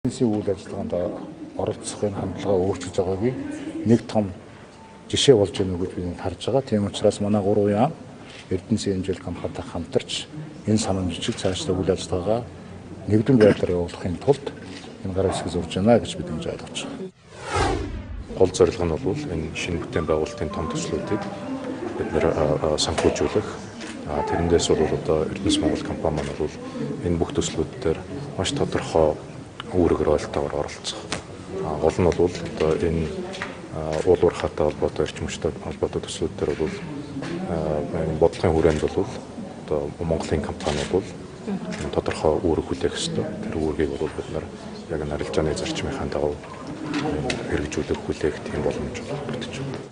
Эрдэнэсийн үйл ажиллагаанд оролцох энэ хандлагаа өөрчилж байгаагийн нэг том жишээ болж байна уу гэж бид харж байгаа. Тийм учраас манай гурван яам Эрдэнэсийн хэмжээл компанитай хамтарч энэ санамжийг цаашдаа үйл ажиллагаагаа нэгдэн байдлаар явуулахын тулд энэ гар үсгийг зурж байна гэж бид ингэж ойлгож байгаа. Гол зорилго нь бол энэ шинэ бүтээн байгуулалтын том төслүүдийг бид нэр санхүүжүүлэх. Тэрэндээс бол одоо Эрдэнэс Монгол компани маань бол энэ бүх төслүүд дээр маш тодорхой үүрэг ролтойгоор оролцох. Гол нь бол одоо энэ уул уурхайтай холбоотой, эрчим хүчтэй холбоотой төслүүд дээр бол бодлогын хүрээнд бол одоо Монголын компани бол тодорхой үүрэг хүлээх ёстой. Тэр үүргийг бол бид нар яг энэ арилжааны зарчмынхаа дагуу хэрэгжүүлэх, хүлээх тийм боломж бүтэж байна.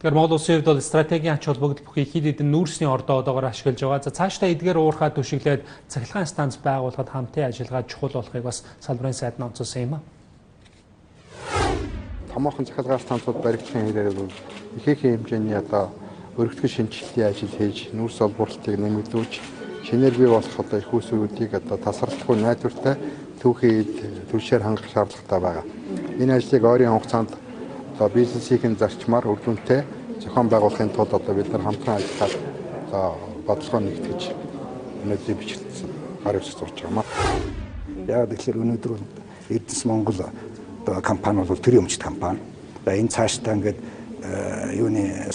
Тэгэхээр Монгол улсын хувьд бол стратегийн ач холбогдол бүхий хэд хэдэн нүүрсний ордоо одоогоор ашиглаж байгаа. За цаашдаа эдгээр уурхай түшиглээд цахилгаан станц байгуулахад хамтын ажиллагаа чухал болохыг бас салбарын сайд нь онцолсон юм а. Томоохон цахилгаан станцууд баригдахын хэрээр бол ихээхэн хэмжээний одоо өргөтгөн шинжилтийн ажил хийж, нүүрс олборлолтыг нэмэгдүүлж, шинээр бий болох одоо их усруудыг одоо тасралтгүй найдвартай түүхийн эд түлшээр хангах шаардлагатай байгаа. Энэ ажлыг ойрын хугацаанд одоо бизнесийн зарчмаар үр дүнтэй зохион байгуулахын тулд одоо бид нар хамтран ажиллаад одоо бодлогоо нэгтгэж өнөөдрийн бичлэлт гар үсэг зурж байгаа юм аа. Яг тэгэхээр өнөөдөр Эрдэнэс Монгол одоо компани бол төрийн өмчт компани. Одоо энэ цаашдаа ингээд юуны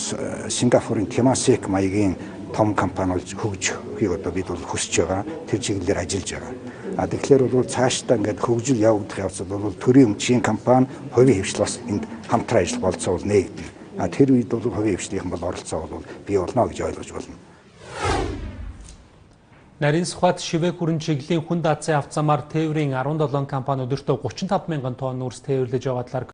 Сингапурын Temasek маягийн том компани болж хөгжихийг одоо бид бол хүсэж байгаа. Тэр чиглэлээр ажиллаж байгаа. А тэгэхээр бол цаашдаа ингээд хөгжил явагдах явцад бол төрийн өмчийн компани, хувийн хэвшил бас энд хамтран ажиллах болцоо бол нээгдэнэ. А тэр үед бол хувийн хэвшлийнхэн бол оролцоо бол бий болно гэж ойлгож байна. Нарийн Сүхбат шивээ хүрэн чиглэлийн хүнд азын авцаамаар тээврийн 17 компани өдөртөө 35 мянган тонн нүүрс тээвэрлэж байгаа талаар